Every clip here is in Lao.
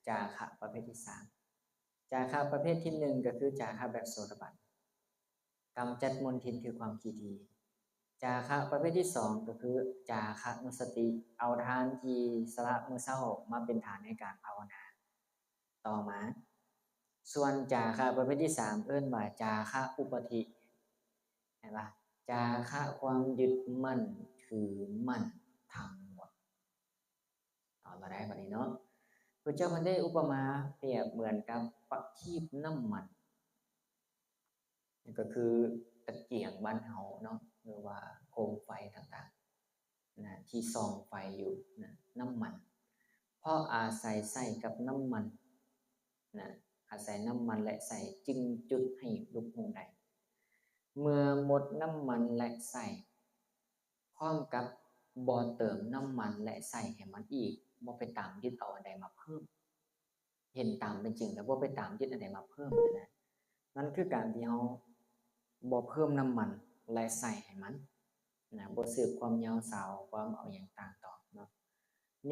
ຈາຄະປະເພດທີສາມ. ຈາຄະປະເພດທີໜຶ່ງ ກໍຄືຈາຄະແບບໂສດາບັນ ກຳຈັດມົນທິນຄືຄວາມຂີ້ຖີ່. ຈາຄະປະເພດທີສອງ ກໍຄືຈາຄະນຸສະຕິ ເອົາທານທີ່ສະຫຼະມື້ເຊົ້າມາເປັນທານໃນການພາວະນາຕໍ່ມາ. ສ່ວນຈາຄະປະເພດທີສາມ ເອີ້ນວ່າຈາຄະອຸປະທິ ເຫັນປະ? ຈາຄະຄວາມຍຶດໝັ້ນຖືໝັ້ນທັງໝົດ. ເອົາລະໄດ໋ ບັດນີ້ເນາະ ພຸດທະເຈົ້າເພິ່ນໄດ້ອຸປະມາປຽບເໝືອນກັບປະທີບນ້ຳມັນ ກໍຄືຕະກຽງບ້ານເຮົາເນາະ ຫຼືວ່າໂຄມໄຟຕ່າງໆນະ ທີ່ສ່ອງໄຟຢູ່ນະ ນ້ຳມັນ ເພາະອາໄສໃຊ້ກັບນ້ຳມັນນະ ອາໄສນ້ຳມັນແລະໄສ້ຈຶ່ງຈຸດໃຫ້ລຸກຮຸ່ງໄດ້. ເມື່ອໝົດນ້ຳມັນແລະໄສ້ ພ້ອມກັບບໍ່ເຕີມນ້ຳມັນ ແລະ ໃສ່ໃຫ້ມັນອີກ, ບໍ່ໄປຕາມຍຶດເອົາອັນໃດມາເພີ່ມ. ເຫັນຕາມເປັນຈິງ ແລ້ວບໍ່ໄປຕາມຍຶດອັນໃດມາເພີ່ມນະ. ນັ້ນຄືການທີ່ເຮົາບໍ່ເພີ່ມນ້ຳມັນ ແລະ ໃສ່ໃຫ້ມັນນະ, ບໍ່ສືບຄວາມຍາວຊາວ, ຄວາມເອົາຫຍັງຕ່າງຕໍ່ເນາະ,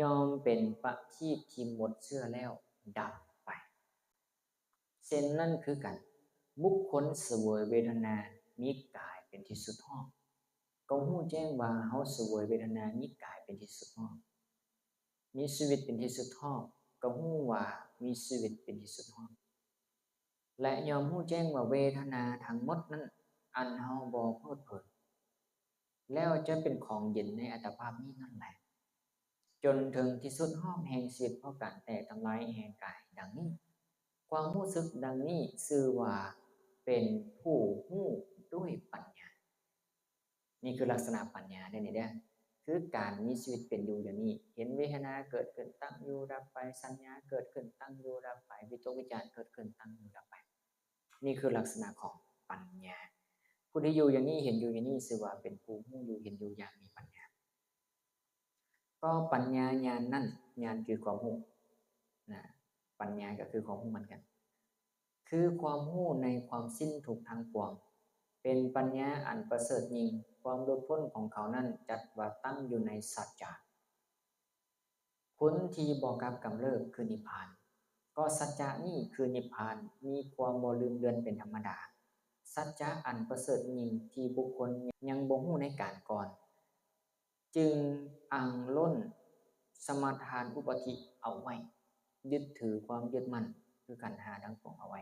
ຍ່ອມເປັນປະທີບທີ່ໝົດເຊື້ອແລ້ວດັບໄປ. ເຊັ່ນນັ້ນຄືກັນ, ບຸກຄົນສະເຫວີຍເວທະນາມີກາຍເປັນທີ່ສຸດຮອບ, ກໍຮູ້ແຈ້ງວ່າເຮົາສະເຫວີຍເວທະນາມີກາຍເປັນທີ່ສຸດຮອບ, ມີຊີວິດເປັນທີ່ສຸດຮອບ, ກໍຮູ້ວ່າມີຊີວິດເປັນທີ່ສຸດຮອບ ແລະ ຍ່ອມຮູ້ແຈ້ງວ່າເວທະນາທັງໝົດນັ້ນ ອັນເຮົາບໍ່ເພີດເພີນ ແລ້ວຈະເປັນຂອງເຢັນໃນອັດຕະພາບນີ້ນັ້ນແຫຼະ. ຈົນເຖິງທີ່ສຸດຮອບແຫ່ງຊີວິດ ເພາະການແຕກທຳລາຍແຫ່ງກາຍດັ່ງນີ້. ຄວາມຮູ້ສຶກດັ່ງນີ້ຊື່ວ່າເປັນຜູ້ຮູ້ດ້ວຍປັນຍາ. ນີ້ຄືລັກສະນະປັນຍາເດ້ນີ້ເດີ, ຄືການມີຊີວິດເປັນຢູ່ດຽວນີ້, ເຫັນເວທະນາເກີດຂຶ້ນ, ຕັ້ງຢູ່, ດັບໄປ, ສັນຍາເກີດຂຶ້ນ, ຕັ້ງຢູ່, ດັບໄປ, ວິຕົກວິຈານເກີດຂຶ້ນ, ຕັ້ງຢູ່, ດັບໄປ. ນີ້ຄືລັກສະນະຂອງປັນຍາ. ຜູ້ທີ່ຢູ່ຢ່າງນີ້, ເຫັນຢູ່ຢ່າງນີ້, ຊື່ວ່າເປັນຜູ້ຮູ້ຢູ່ເຫັນຢູ່ຢ່າງມີປັນຍາ. ກໍປັນຍາຍານນັ້ນ, ຍານຄືຄວາມຮູ້ນະ, ປັນຍາກໍຄືຄວາມຮູ້ເໝືອນກັນ, ຄືຄວາມຮູ້ໃນຄວາມສິ້ນທຸກທັງປວງ, ເປັນປັນຍາອັນປະເສີດຍິ່ງ. ຄວາມຫຼຸດພົ້ນຂອງເຂົານັ້ນຈັດວ່າຕັ້ງຢູ່ໃນສັດຈະ. ຜົນທີ່ບໍ່ກັບກຳເລີບຄືນິບພານ. ກໍສັດຈະນີ້ຄືນິບພານ, ມີຄວາມບໍ່ລືມເລືອນເປັນທຳມະດາ. ສັດຈະອັນປະເສີດຍິ່ງທີ່ບຸກຄົນຍັງບໍ່ຮູ້ໃນການກ່ອນ, ຈຶ່ງອັງລົ້ນສະມາທານອຸປະທິເອົາໄວ້, ຍຶດຖືຄວາມຍຶດໝັ້ນຄືຂັນຫ້າທັງປວງເອົາໄວ້.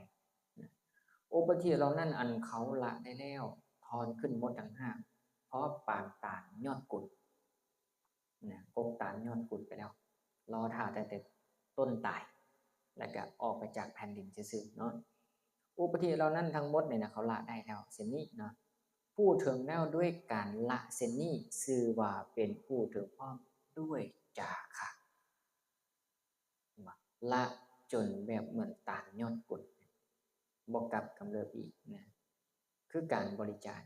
ອຸປະທິເຫຼົ່ານັ້ນອັນເຂົາລະໄດ້ແລ້ວ, ຖອນຂຶ້ນໝົດທັງຮາກ, ເພາະປານຕານຍອດກຸດ. ນະ, ກົກຕານຍອດກຸດໄປແລ້ວ, ລໍຖ້າແຕ່ ແຕ່ຕົ້ນຕາຍ ແລ້ວກະອອກໄປຈາກແຜ່ນດິນຊື່ໆເນາະ. ອຸປະທິເຫຼົ່ານັ້ນທັງໝົດນີ້ນະ, ເຂົາລະໄດ້ແລ້ວເຊັ່ນນີ້ເນາະ. ຜູ້ເຖິງແລ້ວດ້ວຍການລະເຊັ່ນນີ້ ຊື່ວ່າເປັນຜູ້ເຖິງພ້ອມດ້ວຍຈາຄະ. ເຫັນບໍ່? ລະຈົນແບບເໝືອນຕານຍອດກຸດ, ບໍ່ກັບກຳເລີບອີກນະ, ຄືການບໍລິຈາກ.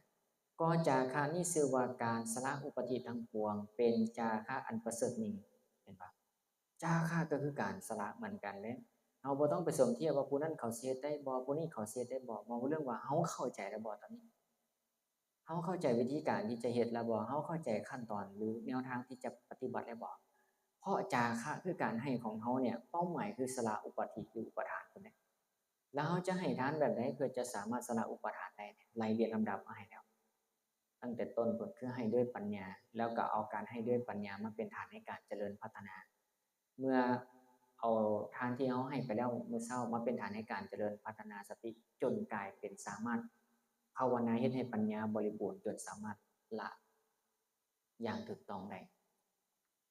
ກໍຈາຄະນີ້ຊື່ວ່າການສະຫຼະອຸປະທິທັງປວງ, ເປັນຈາຄະອັນປະເສີດຍິ່ງ. ເຫັນບໍ່? ຈາຄະກໍຄືການສະຫຼະເໝືອນກັນເດ້. ເຮົາບໍ່ຕ້ອງໄປສົມທຽບວ່າຜູ້ນັ້ນເຂົາຊິເຮັດໄດ້ບໍ່, ຜູ້ນີ້ເຂົາຊິເຮັດໄດ້ບໍ່. ເວົ້າເລື່ອງວ່າເຮົາເຂົ້າໃຈແລ້ວບໍ່ຕອນນີ້? ເຮົາເຂົ້າໃຈວິທີການທີ່ຈະເຮັດແລ້ວບໍ່? ເຮົາເຂົ້າໃຈຂັ້ນຕອນ ຫຼື ແນວທາງທີ່ຈະປະຕິບັດແລ້ວບໍ່? ເພາະຈາຄະຄືການໃຫ້ຂອງເຮົາເນ່ຍ ເປົ້າໝາຍຄືສະຫຼະອຸປະທິ ຫຼື ອຸປະທານພຸ້ນເດ້. ແລ້ວເຮົາຈະໃຫ້ທານແບບໃດເພື່ອຈະສາມາດສະຫຼະອຸປະທານໄດ້? ໄລ່ລຽງລຳດັບມາໃຫ້ແລ້ວ ຕັ້ງແຕ່ຕົ້ນພຸ້ນ ຄືໃຫ້ດ້ວຍປັນຍາ, ແລ້ວກໍເອົາການໃຫ້ດ້ວຍປັນຍາມາເປັນຖານໃນການຈະເລີນພັດທະນາ. ເມື່ອເອົາທານທີ່ເຮົາໃຫ້ໄປແລ້ວມື້ເຊົ້າມາເປັນທານໃນການຈະເລີນພັດທະນາສະຕິ ຈົນກາຍເປັນສາມາດພາວະນາເຮັດໃຫ້ປັນຍາບໍລິບູນ ຈົນສາມາດລະຢ່າງຖືກຕ້ອງໄດ້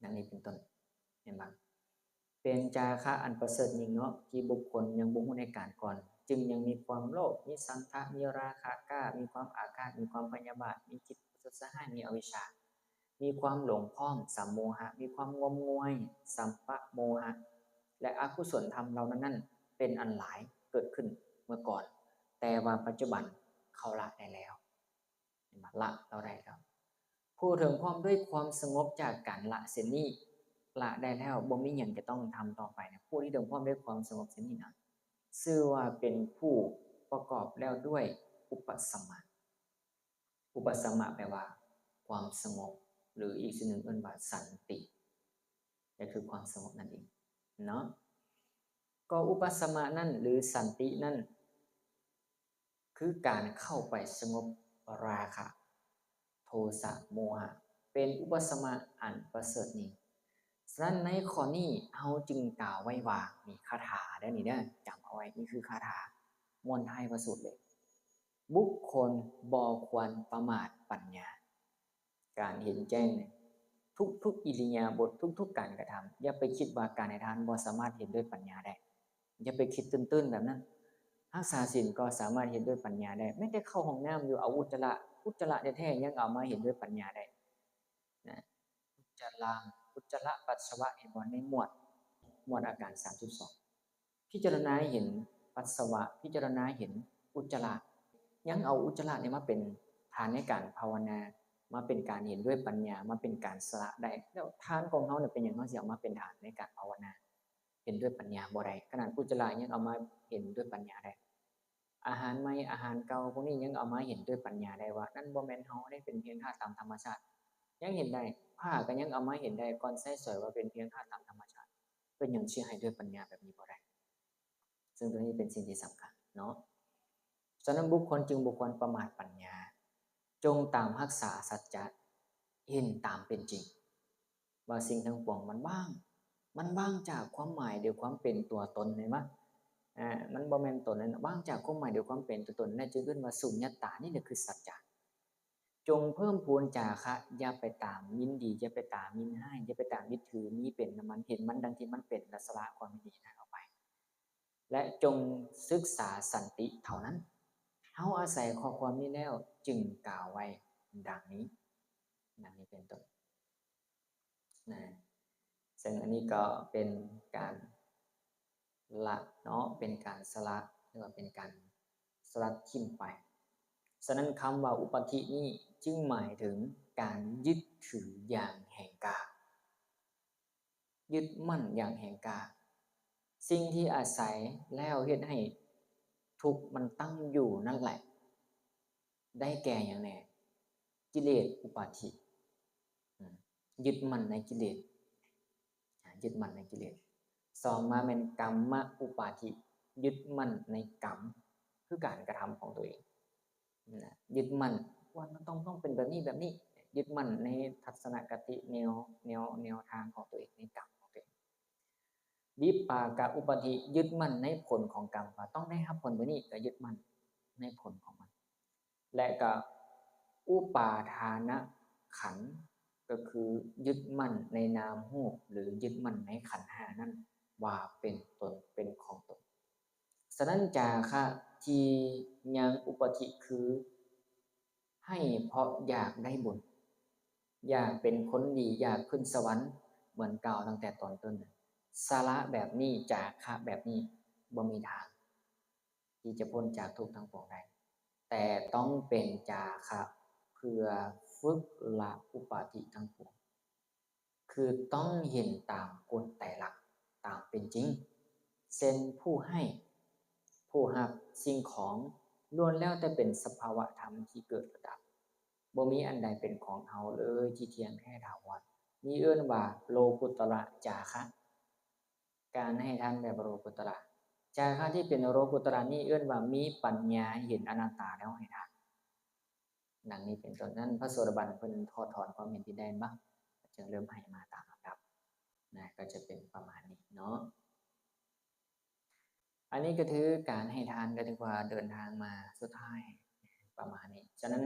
ດັ່ງນີ້ເປັນຕົ້ນ. ເຫັນບໍ່? ເປັນຈາຄະອັນປະເສີດຍິ່ງເນາະ ທີ່ບຸກຄົນຍັງບໍ່ຮູ້ໃນການກ່ອນ, ຈຶ່ງຍັງມີຄວາມໂລບ, ມີສັນທະ, ມີລາຄະກ້າ, ມີຄວາມອາຄາດ, ມີຄວາມພະຍາບາດ, ມີຈິດປະທຸດສະຮ້າຍ, ມີອະວິຊຊາ. ມີຄວາມຫຼົງພ້ອມ, ສຳໂມຫະ, ມີຄວາມງົມງວາຍ, ສຳປະໂມຫະ ແລະ ອະກຸສົນທຳເຫຼົ່ານັ້ນໆ ເປັນອັນຫຼາຍເກີດຂຶ້ນເມື່ອກ່ອນ, ແຕ່ວ່າປັດຈຸບັນເຂົາລະໄດ້ແລ້ວ. ເຫັນບໍ່? ລະເຮົາໄດ້ແລ້ວ. ຜູ້ເຖິງພ້ອມດ້ວຍຄວາມສະຫງົບຈາກການລະເຊັ່ນນີ້, ລະໄດ້ແລ້ວ, ບໍ່ມີຫຍັງຈະຕ້ອງທຳຕໍ່ໄປນະ. ຜູ້ທີ່ເຖິງພ້ອມດ້ວຍຄວາມສະຫງົບເຊັ່ນນີ້ນະ, ຊື່ວ່າເປັນຜູ້ປະກອບແລ້ວດ້ວຍອຸປະສະມະ. ອຸປະສະມະແປວ່າຄວາມສະຫງົບ ຫຼື ອີກຊື່ໜຶ່ງເອີ້ນວ່າສັນຕິ ກໍຄືຄວາມສະຫງົບນັ້ນເອງເນາະ. ກໍອຸປະສະມະນັ້ນ ຫຼື ສັນຕິນັ້ນ ຄືການເຂົ້າໄປສະຫງົບລາຄະ ໂທສະ ໂມຫະ ເປັນອຸປະສະມະອັນປະເສີດຍິ່ງ. ສະນັ້ນໃນຂໍ້ນີ້ເຮົາຈຶ່ງກ່າວໄວ້ວ່າ ມີຄາຖາເດີນີ້ເດີ ຈຳເອົາໄວ້ ນີ້ຄືຄາຖາມ້ວນທ້າຍພະສູດເລີຍ. ບຸກຄົນບໍ່ຄວນປະໝາດປັນຍາ. ການເຫັນແຈ້ງໃນທຸກໆອິລິຍາບົດ, ທຸກໆການກະທຳ. ຢ່າໄປຄິດວ່າການໃຫ້ທານບໍ່ສາມາດເຫັນດ້ວຍປັນຍາໄດ້. ຢ່າໄປຄິດຕື້ນໆແບບນັ້ນ. ຮັກສາສິນກໍສາມາດເຫັນດ້ວຍປັນຍາໄດ້. ແມ້ແຕ່ເຂົ້າຫ້ອງນ້ຳຢູ່ ເອົາອຸດຈະລະ, ອຸດຈະລະແທ້ໆຍັງເອົາມາເຫັນດ້ວຍປັນຍາໄດ້ນະ. ອຸດຈະລາ ອຸດຈະລະປັດສະວະ ເຫັນບໍ່ ໃນໝວດ, ໝວດອາການສາມສິບສອງ. ພິຈາລະນາເຫັນປັດສະວະ, ພິຈາລະນາເຫັນອຸດຈະລະ, ຍັງເອົາອຸດຈະລະນີ້ມາເປັນຖານໃນການພາວະນາ, ມາເປັນການເຫັນດ້ວຍປັນຍາ, ມາເປັນການສະຫຼະໄດ້. ແລ້ວທານຂອງເຮົານີ້ເປັນຫຍັງ ເຮົາຊິເອົາມາເປັນຖານໃນການພາວະນາ? ເຫັນດ້ວຍປັນຍາບໍ່ໄດ້. ຂະໜາດອຸດຈະລະຍັງເອົາມາເຫັນດ້ວຍປັນຍາໄດ້. ອາຫານໃໝ່ ອາຫານເກົ່າ ພວກນີ້ຍັງເອົາມາເຫັນດ້ວຍປັນຍາໄດ້ວ່າ ນັ້ນບໍ່ແມ່ນເຮົາເດ້, ເປັນພຽງທາດຕາມທຳມະຊາດ. ຍັງເຫັນໄດ້. ຜ້າກໍຍັງເອົາມາເຫັນໄດ້ ກ່ອນໃຊ້ສອຍວ່າເປັນພຽງທາດຕາມທຳມະຊາດ. ເປັນຫຍັງຊິໃຫ້ດ້ວຍປັນຍາແບບນີ້ບໍ່ໄດ້? ເຊິ່ງຕົວນີ້ເປັນສິ່ງທີ່ສຳຄັນເນາະ. ສະນັ້ນບຸກຄົນຈຶ່ງບໍ່ຄວນປະໝາດປັນຍາ, ຈົ່ງຕາມຮັກສາສັດຈະ, ເຫັນຕາມເປັນຈິງ ວ່າສິ່ງທັງປວງມັນວ່າງ, ມັນວ່າງຈາກຄວາມໝາຍ ຫຼື ຄວາມເປັນຕົວຕົນ ເຫັນບໍ່? ອາ ມັນບໍ່ແມ່ນຕົນນັ້ນ, ວ່າງຈາກຄວາມໝາຍ ຫຼື ຄວາມເປັນຕົວຕົນ, ນັ້ນຈຶ່ງເອີ້ນວ່າສຸນຍະຕາ. ນີ້ແຫຼະຄືສັດຈະ. ຈົ່ງເພີ່ມພູນຈາຄະ, ຢ່າໄປຕາມຍິນດີ, ຢ່າໄປຕາມຍິນຮ້າຍ, ຢ່າໄປຕາມຍຶດຖືມີເປັນນຳມັນ, ເຫັນມັນດັ່ງທີ່ມັນເປັນ ແລະ ສະຫຼະຄວາມຍິນດີນັ້ນອອກໄປ. ແລະ ຈົ່ງສຶກສາສັນຕິເທົ່ານັ້ນ. ເຮົາອາໄສຂໍ້ຄວາມນີ້ແລ້ວຈຶ່ງກ່າວໄວ້ດັ່ງນີ້, ດັ່ງນີ້ເປັນຕົ້ນນະ. ເຊິ່ງອັນນີ້ກໍເປັນການລະເນາະ, ເປັນການສະຫຼະ ຫຼືວ່າເປັນການສະຫຼັດຖິ້ມໄປ. ສະນັ້ນຄຳວ່າອຸປາທິນີ້ຈຶ່ງໝາຍເຖິງການຍຶດຖືຢ່າງແຮງກ້າ. ຍຶດໝັ້ນຢ່າງແຮງກ້າ. ສິ່ງທີ່ອາໄສແລ້ວເຮັດໃຫ້ທຸກມັນຕັ້ງຢູ່ນັ້ນແຫຼະ ໄດ້ແກ່ຫຍັງແດ່? ກິເລດອຸປາທິ. ອືມ ຍຶດໝັ້ນໃນກິເລດ. ອາ ຍຶດໝັ້ນໃນກິເລດ. ສອງມາແມ່ນກຳມະອຸປາທິ, ຍຶດໝັ້ນໃນກຳ ຄືການກະທຳຂອງຕົວເອງ. ນະ ຍຶດໝັ້ນວ່າມັນຕ້ອງ ຕ້ອງເປັນແບບນີ້ ແບບນີ້, ຍຶດໝັ້ນໃນທັດສະນະຄະຕິແນວ ແນວ ແນວທາງຂອງຕົວເອງ ໃນກຳຂອງຕົວເອງ. ວິປາກະອຸປາທິ ຍຶດໝັ້ນໃນຜົນຂອງກຳ ວ່າຕ້ອງໄດ້ຮັບຜົນແບບນີ້ ກໍຍຶດໝັ້ນໃນຜົນຂອງມັນ. ແລະ ກໍອຸປາທານະຂັນ ກໍຄືຍຶດໝັ້ນໃນນາມຮູບ ຫຼື ຍຶດໝັ້ນໃນຂັນຫ້ານັ້ນ ວ່າເປັນຕົນເປັນຂອງຕົນ. ສະນັ້ນ ຈາຄະທີ່ຍັງອຸປາທິ ຄືໃຫ້ເພາະຢາກໄດ້ບຸນ, ຢາກເປັນຄົນດີ, ຢາກຂຶ້ນສະຫວັນ ເໝືອນກ່າວຕັ້ງແຕ່ຕອນຕົ້ນ. ສະຫຼະແບບນີ້, ຈາຄະແບບນີ້ ບໍ່ມີທາງທີ່ຈະພົ້ນຈາກທຸກທັງປວງໄດ້, ແຕ່ຕ້ອງເປັນຈາຄະເພື່ອຝຶກລະອຸປາທິທັງປວງ. ຄືຕ້ອງເຫັນຕາມກົດໄຕລັກຕາມເປັນຈິງ, ເຊັ່ນ ຜູ້ໃຫ້, ຜູ້ຮັບ, ສິ່ງຂອງ ລ້ວນແລ້ວແຕ່ເປັນສະພາວະທຳທີ່ເກີດແລະດັບ. ບໍ່ມີອັນໃດເປັນຂອງເຮົາເລີຍທີ່ທ່ຽງແທ້ຖາວອນ. ນີ້ເອີ້ນວ່າໂລກຸດຕະລະຈາຄະ, ການໃຫ້ທານແບບໂລກຸດຕະລະ. ຈາຄະທີ່ເປັນໂລກຸດຕະລະນີ້ເອີ້ນວ່າມີປັນຍາເຫັນອະນັດຕາແລ້ວໃຫ້ທານ. ດັ່ງນີ້ເປັນຕົ້ນ. ນັ້ນ ພະໂສດາບັນເພິ່ນຖອດຖອນຄວາມເຫັນທີ່ໄດ້ແມ່ນບໍ່? ຈຶ່ງເລີ່ມໃຫ້ມາຕາມລຳດັບນະ, ກໍຈະເປັນປະມານນີ້ເນາະ. ອັນນີ້ກໍຖືການໃຫ້ທານ ກໍຖືວ່າເດີນທາງມາສຸດທ້າຍປະມານນີ້. ສະນັ້ນ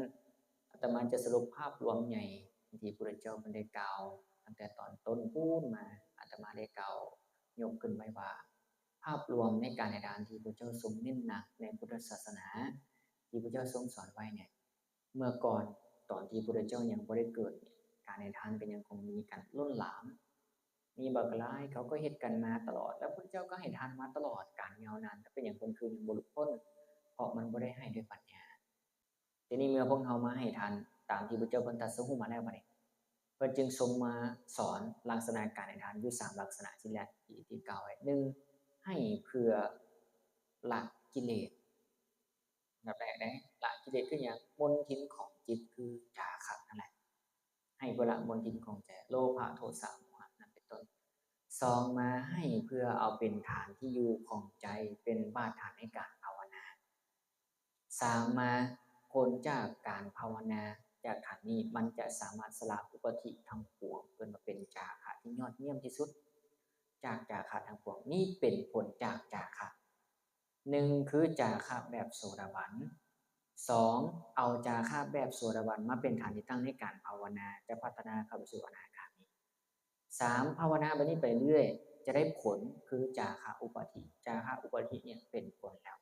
ອາດຕະມາຈະສະຫຼຸບພາບລວມໃຫຍ່ທີ່ພະພຸດທະເຈົ້າເພິ່ນໄດ້ກ່າວຕັ້ງແຕ່ຕອນຕົ້ນພຸ້ນມາ, ອາດຕະມາໄດ້ກ່າວຍົກຂຶ້ນໄວ້ວ່າ ພາບລວມໃນການໃຫ້ທານທີ່ພະເຈົ້າຊົງເນັ້ນໜັກໃນພຸດທະສາສະໜາ ທີ່ພະເຈົ້າຊົງສອນໄວ້ນີ້ ເມື່ອກ່ອນ ຕອນທີ່ພະພຸດທະເຈົ້າຍັງບໍ່ໄດ້ເກີດນີ້ ການໃຫ້ທານກໍຍັງຄົງມີກັນລົ້ນຫຼາມ ມີບັກຫຼາຍ, ເຂົາກໍເຮັດກັນມາຕະຫຼອດ ແລະ ພະພຸດທະເຈົ້າກໍໃຫ້ທານມາຕະຫຼອດການຍາວນານ. ແຕ່ເປັນຫຍັງເພິ່ນຄືຍັງບໍ່ຫຼຸດພົ້ນ? ເພາະມັນບໍ່ໄດ້ໃຫ້ດ້ວຍປັນຍາ. ທີນີ້ເມື່ອພວກເຮົາມາໃຫ້ທານຕາມທີ່ພະເຈົ້າເພິ່ນຕັດສະຮູ້ມາແລ້ວ ບາດນີ້ເພິ່ນຈຶ່ງຊົງມາສອນລັກສະນະການໃຫ້ທານຢູ່ສາມລັກສະນະ. ທີ່ແລກທີ່ ທີ່ກ່າວໄວ້ ໜຶ່ງ ໃຫ້ເພື່ອລະກິເລດ. ອັນດັບແລກເດ້ ລະກິເລດຄືຫຍັງ? ມົນທິນຂອງຈິດ ຄືຈາຄະນັ້ນແຫຼະ. ໃຫ້ເພື່ອລະມົນທິນຂອງໃຈ ໂລພະ ໂທສະ ໂມຫະ ນັ້ນເປັນຕົ້ນ. ສອງມາໃຫ້ເພື່ອເອົາເປັນຖານທີ່ຢູ່ຂອງໃຈ ເປັນບາດຖານໃນການພາວະນາ. ສາມມາພົ້ນຈາກການພາວະນາ ຈາກຖານນີ້ມັນຈະສາມາດສະຫຼະອຸປາທິທັງປວງ ເອີ້ນວ່າເປັນຈາຄະທີ່ຍອດຢ້ຽມທີ່ສຸດ ຈາກຈາຄະທັງປວງ. ນີ້ເປັນຜົນຈາກຈາຄະ. ໜຶ່ງຄືຈາຄະແບບໂສດາບັນ. ສອງເອົາຈາຄະແບບໂສດາບັນມາເປັນຖານທີ່ຕັ້ງໃນການພາວະນາ ຈະພັດທະນາເຂົ້າໄປສູ່ອະນາຄາມີ. ສາມພາວະນາແບບນີ້ໄປເລື້ອຍ ຈະໄດ້ຜົນຄືຈາຄະອຸປາທິ. ຈາຄະອຸປາທິນີ້ເປັນຜົນແລ້ວ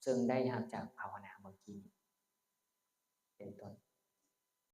ເຊິ່ງໄດ້ຮັບຈາກພາວະນາເມື່ອກີ້ນີ້ ເປັນຕົ້ນ.